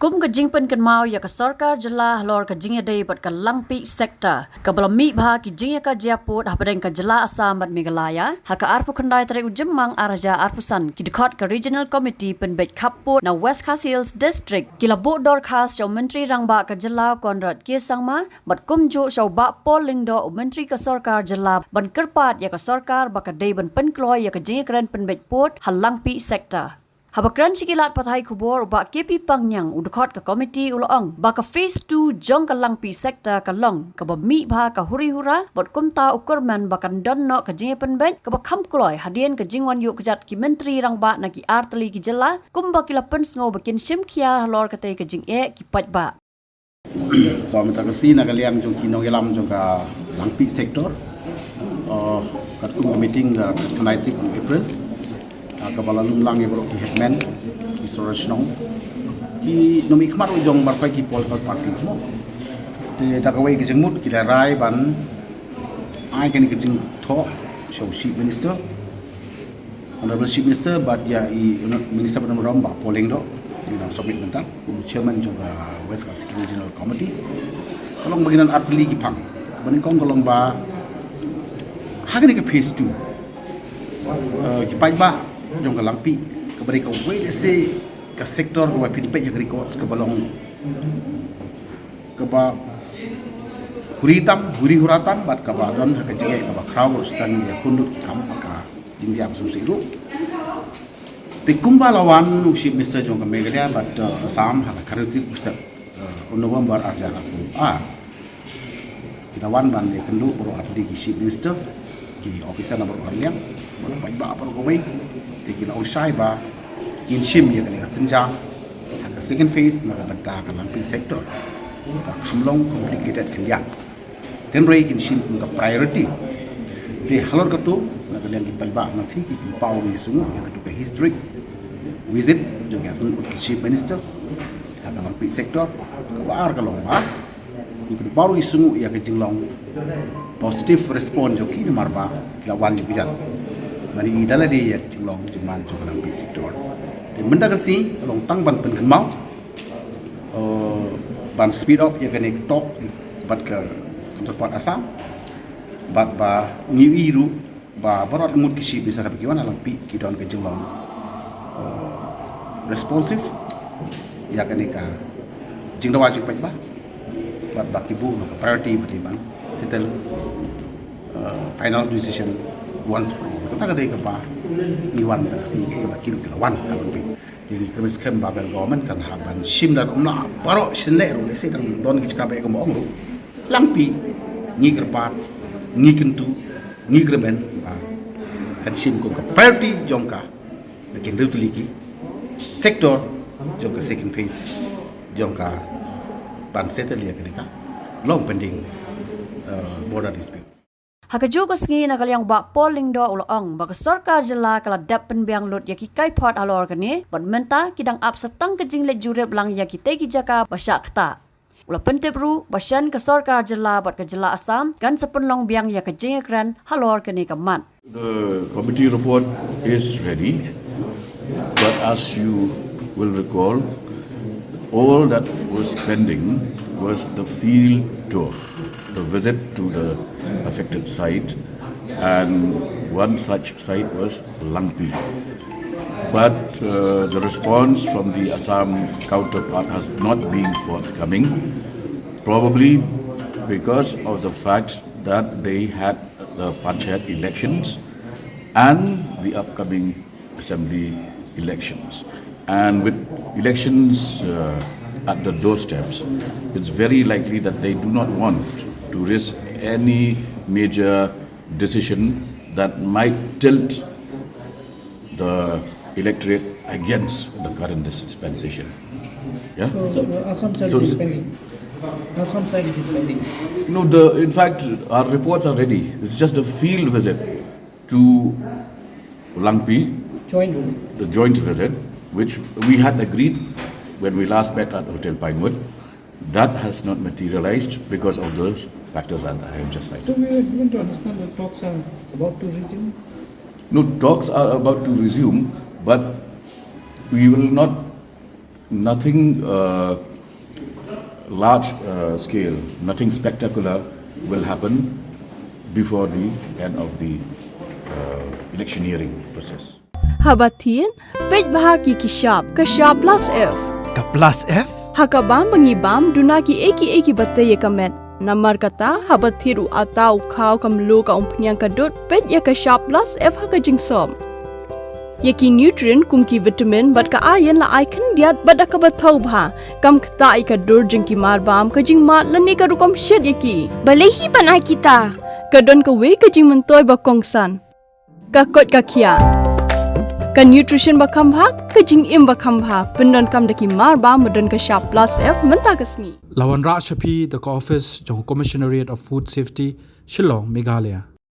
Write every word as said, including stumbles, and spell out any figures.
Kum ka jingpynkynmaw ïa ka sorkar jylla halor ka jingïadei bad ka Langpih sector, kaba la mih bha ki jingïakajia pud hapdeng ka jylla Assam bad Meghalaya, ha ka arphew khyndai tarik u Jymmang ar hajar arphew san, ki dkhot ka Regional Committee pynbeit khap pud na West Khasi Hills District ki la buh dorkhas sha u Myntri Rangbah ka jylla Conrad K Sangma bad kumjuh sha u Bah Paul Lyngdoh, u Myntri ka sorkar jylla, ban kyrpad ïa ka sorkar ba ka dei ban pynkloi ïa ka jingïakren pynbeit pud ha Langpih sector. Haba kren sha ki lad pathai khubor, u Bah K P Pangniang, u dkhot ka komiti, u la ong ba ka phase two jong ka Langpih sector ka long kaba mih bha, ka huri hura, bad kumta u kyrmen ba kan don noh ka jingïapynbeit kaba kham kloi hadien ka jingwan ïuh kjat ki Myntri Rangbah na ki artylli ki jylla, kumba ki la pynsngew ba kin shim khia halor katei ka jingeh ki paidbah. To mynta ka sngi na ka liang jong ki nongïalam jong ka Langpih sector, uh, katkum ka meeting ka khyndai tarik April, uh, kaba la lum lang ïa baroh ki headman, ki sordar shnong, ki nongmihkhmat ruh jong baroh ki political parties mo. Te da kawei ka jingmut ki la rai ban ai kane ka jingthoh sha u Chief Minister, Honorable Chief Minister, bad ïa i Minister ba don burom, Bah Paul Lyngdoh, ngi dang submit mynta kum u chairman jong ka West Khasi Regional Committee. Ka long ba ki don artylli ki phang. Kaba nyngkong ka long ba ha kane ka phase two, eh, ki paidbah jong ka Langpih, kaba dei kawei de se ka sector kaba pynpeit ïa ka records, kaba long kaba huri tam, huri hura tam, bad kaba don ha ka jingeh kaba khraw ruh, sdang ïa khun lut ki kam ha ka jingjia ba sngewsih ruh. Te kumba la wan u Chief Minister jong ka Meghalaya bad, uh, Assam ha ka khatwei tarik u Sep-, uh, u November ar hajar arphew ar, ki la wan ban ïakynduh baroh artylli ki Chief Minister, ki officer na baroh arliang, baroh paidbah baroh kawei. Te ki la ong shai ba kin shim ïa kane ka sienjam ha ka second phase na ka bynta ka Langpih sector. Ka kham long complicated khyndiat. Hynrei kin shim kum ka priority. Te halor kata, na ka liang ki paidbah na thik ki pynpaw ïa ki sngew ïa kata ka historic visit jong ki artylli ki Chief Minister ha ka Langpih sector. Kaba ar ka long ba ki pynpaw ïa ki sngew ïa ka jinglong positive response jong ki namar ba ki la wan ïa ki jan. Mane i da lade ïa ka jinglong jingman jong ka Langpih sector. Te mynta ka sngi ka long tang ban pynkynmaw, uh, ban speed up ïa kane ka talk bad ka counterpart Assam, bad ba ngi ïohi ruh ba baroh arngut ki Chief Minister haba ki wan ha Langpih ki don ka jinglong, uh, responsive ïa kane ka jingdawa jong paidbah, bad ba ki buh noh ka priority ba dei ban settle, uh, final decision once for all. Kata ka dei kaba ngi wan da ka sngi kaba ki ruh ki la wan ha Langpih. Te ngi kyrmen skhem ba ka government kan hap ban shim da kumno baroh shin leh ruh, lehse dang don ki jaka ba kum ba ong ruh. Langpih ngi kyrpad, ngi kyntu, ngi kyrmen ba kan shim kum ka priority jong ka, na ki hynriew tylli ki sector jong ka second phase jong ka ban settle ïa kane ka long pending, uh, border dispute. Ha kajuh ka sngi na ka liang Bah Paul Lyngdoh u la ong ba ka sorkar jylla ka la dep pynbiang lut ïa ki kaiphod halor kane, bad mynta ki dang ap sa tang ka jingleit jurip lang ïa kitei ki jaka ba shah ktah. U la pyntip ruh ba shen ka sorkar jylla bad ka jylla Assam kan sa pynlong biang ïa ka jingïakren halor kane ka mat. The committee report is ready, but as you will recall, all that was pending was the field tour, the visit to the affected site, and one such site was Langpih. But, uh, the response from the Assam counterpart has not been forthcoming, probably because of the fact that they had the panchayat elections and the upcoming assembly elections. And with elections, uh, at the doorsteps, it's very likely that they do not want to risk any major decision that might tilt the electorate against the current dispensation. Yeah? So, so, uh, Assam side so, is pending. Assam side is pending. No, the, in fact, our reports are ready. It's just a field visit to Langpih, joint visit, the joint visit, which we had agreed when we last met at Hotel Pinewood. That has not materialized because of those factors that I have just cited. So we were given to understand that talks are about to resume? No, talks are about to resume, but we will not Nothing uh, large uh, scale, nothing spectacular will happen before the end of the uh, electioneering process. Haba thied, peit bha ki ki shap, ka shap plus F. Ka plus F? Ha ka bam ba ngi bam, duna ki ei ki ei ki ba tei ïa ka met. Namar kata, haba thied u ata, u khaw, ka mluh, ka umphniang, ka dud, peit ïa ka shap plus F ha ka jingsop. Ïa ki nutrient kum ki vitamin bad ka iron la ai khyndiat bad da kaba thaw bha. Kam ktah ïa ka dur jong ki marbam, ka jingmad lane ka rukom shet ïa ki. Balei hi ban ai kita? Ka don kawei ka jingmyntoi ba kongsan. Ka koit ka khiah. Ka nutrition ba kham bha, ka jingim ba kham bha. Pyndonkam da ki marbam ba don ka shap plus F mynta ka sngi. La wanrah sha phi da ka office jong Commissionariat of Food Safety, Shillong, Meghalaya.